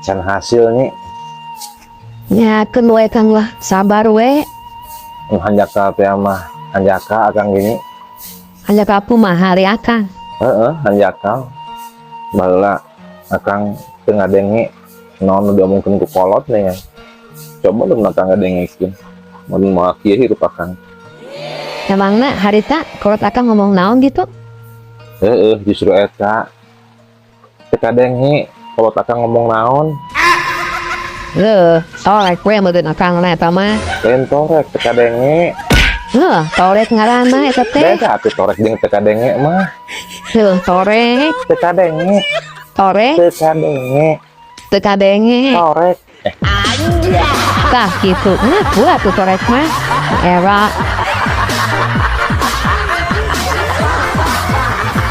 Can hasil nih. Nya keun we, Kang, lah, sabar we. Nu hanjakal teh mah hanjakal akang gini. Hanjakal kumaha ari akang? Heeh, hanjakal. Baheula akang teu ngadenge naon nu diomongkeun ku kolot nih ya. Coba lu akang ngadengekeun. Mun moal kieu hirup akang. Emangna harita kolot akang ngomong naon gitu? Heeh, justru eta. Teu kadenge kolot akang ngomong naon. Heuh, torek we meureun akang na eta mah. Lain torek, teu kadenge. Heuh, torek ngaranna eta teh. Beda atuh torek jeung teu kadenge mah. Heuh, torek. Teu kadenge. Torek. Teu kadenge. Teu kadenge. Torek. Tah gitu. Ngaku atuh torek mah. Era.